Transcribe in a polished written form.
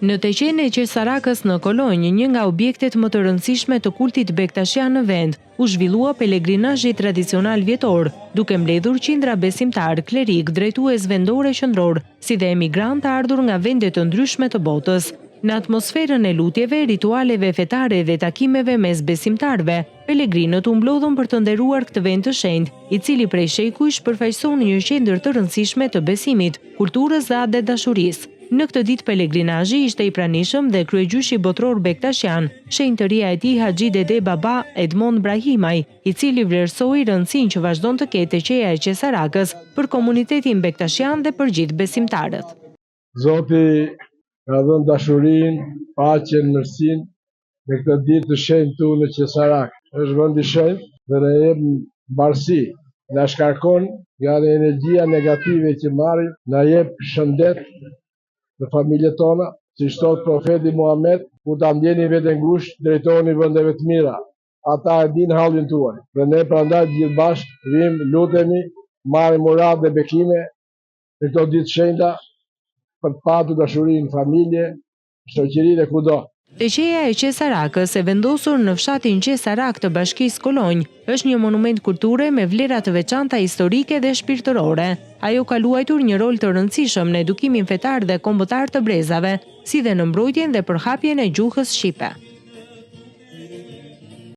Në Teqenë e Qesarakës në Kolonjë, një nga objektet më të rëndësishme të kultit bektashian në vend, u zhvillua pelegrinazhi tradicional vjetor, duke mbledhur qindra besimtarë, klerikë, drejtues vendorë e qendrorë, si dhe emigrantë të ardhur nga vende të ndryshme të botës. Në atmosferën e lutjeve, ritualeve fetare dhe takimeve mes besimtarëve, pelegrinët u mblodhën për të nderuar këtë vend të shenjtë, i cili prej shekujsh përfaqëson një qendër të rëndësishme të besimit, kulturës dhe atdhedashurisë. Në këtë ditë pelegrinazhi ishte i pranishëm dhe kryegjyshi botëror bektashian, shenjtëria e tij Haxhi Dede Baba Edmond Brahimaj, i cili vlerësoi rëndësinë që vazhdon të ketë Teqeja e Qesarakës për komunitetin bektashian dhe për gjithë besimtarët. Zoti na dhëntë dashurinë, paqen, mirësinë në këtë ditë të shenjtë këtu në Qesarakë. Është vend i shenjtë dhe na jep mbarësi, na shkarkon nga dhe energjia negative që marrim, na jep shëndet në familjet tona, siç thotë profeti Muhamed, kur ta ndjeni veten ngushtë, drejtohuni vendeve të mira. Ata e dinë hallin tuaj. Dhe ne prandaj të gjithë bashkë vijmë, lutemi, marrim uratë dhe bekime në këto ditë të shenjta për të patur dashuri në familje, shoqëri dhe kudo. Teqeja e Qesarakës, e vendosur në fshatin Qesarakë të bashkisë Kolonjë, është një monument kulture me vlera të veçanta historike dhe shpirtërore. Ajo ka luajtur një rol të rëndësishëm në edukimin fetar dhe kombëtar të brezave, si dhe në mbrojtjen dhe përhapjen e gjuhës shqipe.